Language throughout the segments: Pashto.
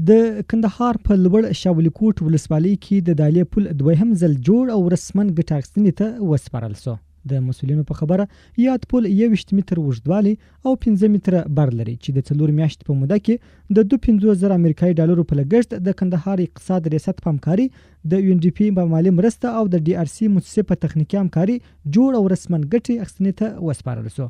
د کندهار په لوړ شاولیکوټ ولسوالۍ کې د دالې پل دوهم ځل جوړ او رسماً ګټه اخیستنې ته وسپارل شو. د مسؤلینو په خبره، یاد پل 21 متر اوږدوالی او 5 متره بر لري چې د 4 میاشتې په موده کې د 52 زره امریکایي ډالرو په لګښت د کندهار اقتصاد ریاست په همکاري، د یو ان ډي پي په مالي مرسته او د ډي ار سي موسسې په تخنیکي همکاري جوړ او رسماً ګټې اخیستنې ته وسپارل شو.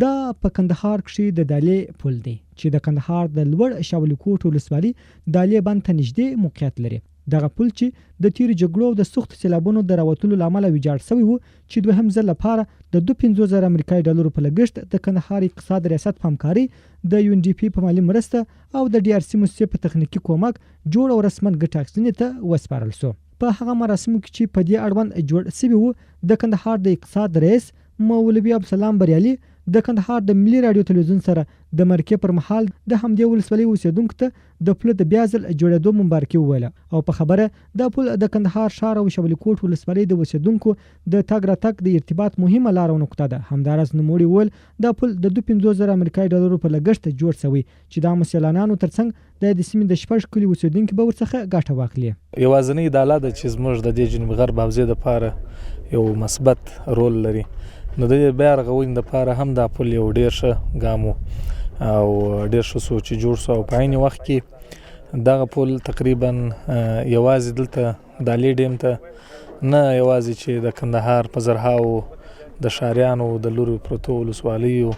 دا په کندهار کښې د دالې پل دی چې د کندهار د لوړ شاولیکوټ ولسوالي دالې بند ته نږدې موقعیت لري. دغه پل چې د تېرو جګړو او د سختو سېلابونو د راوتلو له امله ویجاړ شوی و چې دوهم ځل لپاره د 52 زره امریکایي ډالرو په لګښت د کندهار اقتصاد ریاست په همکارۍ، د یو ان ډي پي په مالي مرسته او د ډي ار سي موسسې په تخنیکي کومک جوړ او رسماً ګټه اخیستنې ته وسپارل شو. په هغه مراسمو کې چې په دې اړوند جوړ شوي وو، د کندهار د اقتصاد رییس مولوي عبدالسلام بریالي د کندهار د ملي راډیو تلویزیون سره د مرکې پر مهال د همدې ولسوالۍ اوسېدونکو ته د پله د بیا ځل جوړېدو مبارکي وویله او په خبره دا پل د کندهار ښار او شولیکوټ ولسوالۍ د اوسېدونکو د تګ راتګ د ارتباط مهمه لار او نقطه ده. همداراز نوموړي وویل، دا پل د 52 زره امریکایي ډالرو په لګښت جوړ شوی چې د عامو سیلانیانو ترڅنګ د یادې سیمې د شپږ کلیو اوسېدونکي به ورڅخه ګټه واخلي. یوازنۍ داله ده چې زموږ د دې جنوب غرب حوزې دپاره یو مثبت رول لري، نو د دې بیا رغونې دپاره هم دا پل یو ډیر ښه ګام و او ډیر ښه سو چې جوړ سو. او په عین وخت کې دغه پل تقریبا یوازې دلته دالې ډیم ته نه یوازې چې د کندهار په زرهاوو د ښاریانو د لورو پرتو ولسوالیو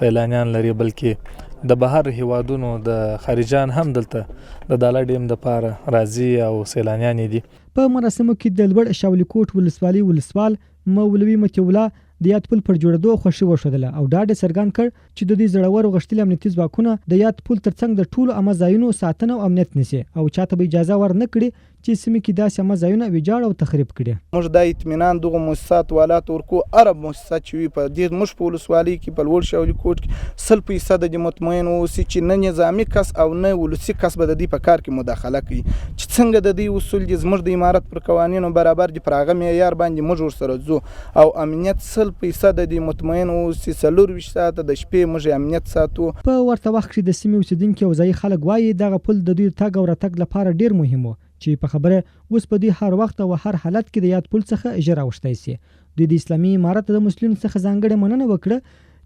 سیلانیان لري، بلکې د بهر هیوادونو د خارجان هم دلته د داله ډیم دپاره راځي او سیلانیان یې دي. په مراسمو کې د لوړ شاولیکوټ ولسوالۍ ولسوال مولوي مطیع الله د یاد پل پر جوړېدو خوښي وښودله او ډاډ یې څرګند کړ چې د دوی زړور او غښتلي امنیتي ځواکونه د یاد پل ترڅنګ د ټولو عامه ځایونو ساتنه او امنیت نیسي او چاته به اجازه ور نه کړي چې سیمې کې داسې عامه ځایونه ویجاړ او تخریب کړي. موږ دا اطمینان دغو موسساتو والا ته ورکوو، هره موسسه چې وي په دې زموږ په ولسوالۍ کې په لوړ شاولي کوټ کې 100 فیصده دې مطمئن واوسي چې نه نظامي کس او نه ولسي کس به د دوی په کار کې مداخله کوي، چې څنګه د دوی اصول دي زموږ د امارت پر قوانینو برابر دي، پر هغه معیار باندې موږ ورسره ځو او امنیت 100 فیصده دې مطمئن واوسي، 24 ساعته د شپې موږ یې امنیت ساتو. په ورته وخت کښې د سیمې اوسېدونکي او ځايي خلک وايي، دغه پل د دوی د تګ او راتګ لپاره ډېر مهم و چې په خبره اوس به دوی هر وخت او هر حالت کې د یاد پل څخه ژر اوښتی شي. دوی د اسلامي امارت د مسؤلینو څخه ځانګړې مننه وکړه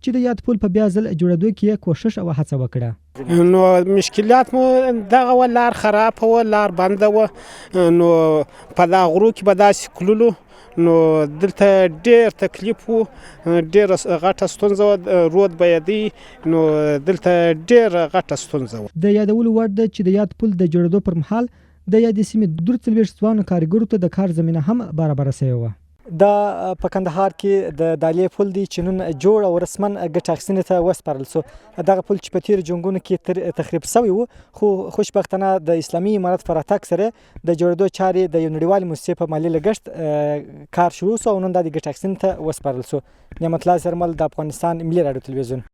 چې د یاد پل په بیا ځل جوړېدو کې یې کوښښ او هڅه وکړه. نو مشکلات مو دغه وه، لار خرابه وه، لار بنده وه، نو په دا غرو کې به داسې کللو، نو دلته ډېر تکلیف وو، ډېره غټه ستونزه وه، رود بهېدی، نو دلته ډېره غټه ستونزه وه. د یادولو وړ ده چې د یاد پل د جوړېدو پر مهال د یادې سیمې 43 ځوانو کاریګرو ته د کار زمینه هم برابره شوې وه. دا په کندهار کې د دالې پل دی چې نن جوړ او رسما ګټه اخیستنې ته وسپارل شو. دغه پل چې په تېرو جنګونو کې تر تخریب شوی و، خو خوشبختانه د اسلامي امارت په راتګ سره د جوړېدو چارې د یو نړیوالې موسسې په مالي لګښت کار شروع شو او نن دا د ګټه اخیستنې ته وسپارل شو. نعمت الله زرمل، د افغانستان ملي راډیو تلویزیون.